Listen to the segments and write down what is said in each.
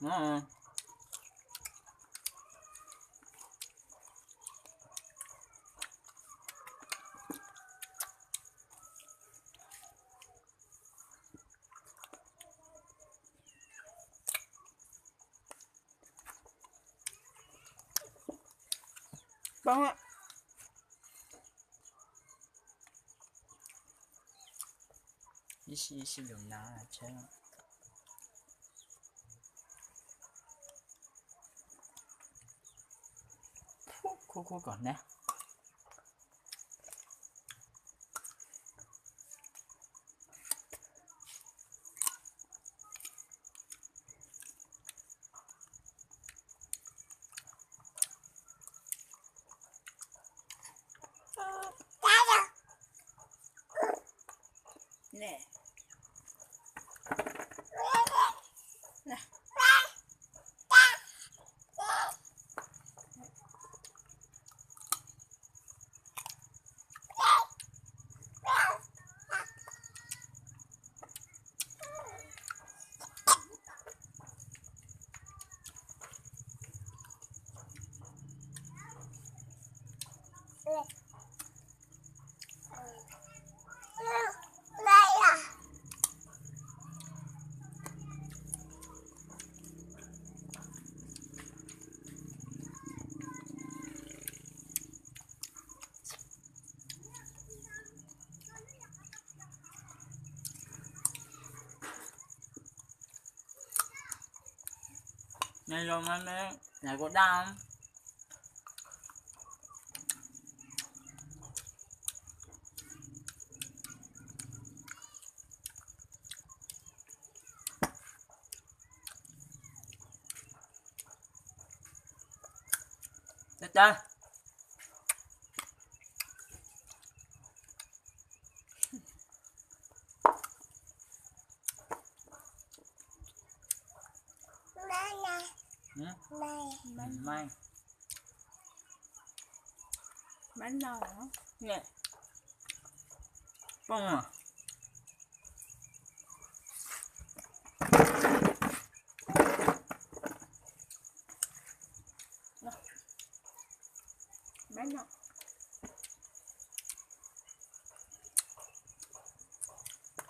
Poob. Ib sij ib sij lus nas tsheb. Khuv khuv kom nab. Nyob zoo na, nyob kuv daj. Tawg tawg.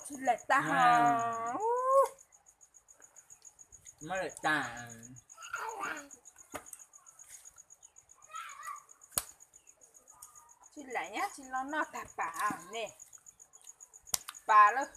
Tsis laim tag. Muab lawm tas. Tsis laim nyab tsis los noj tag pam ne. Pam lawm.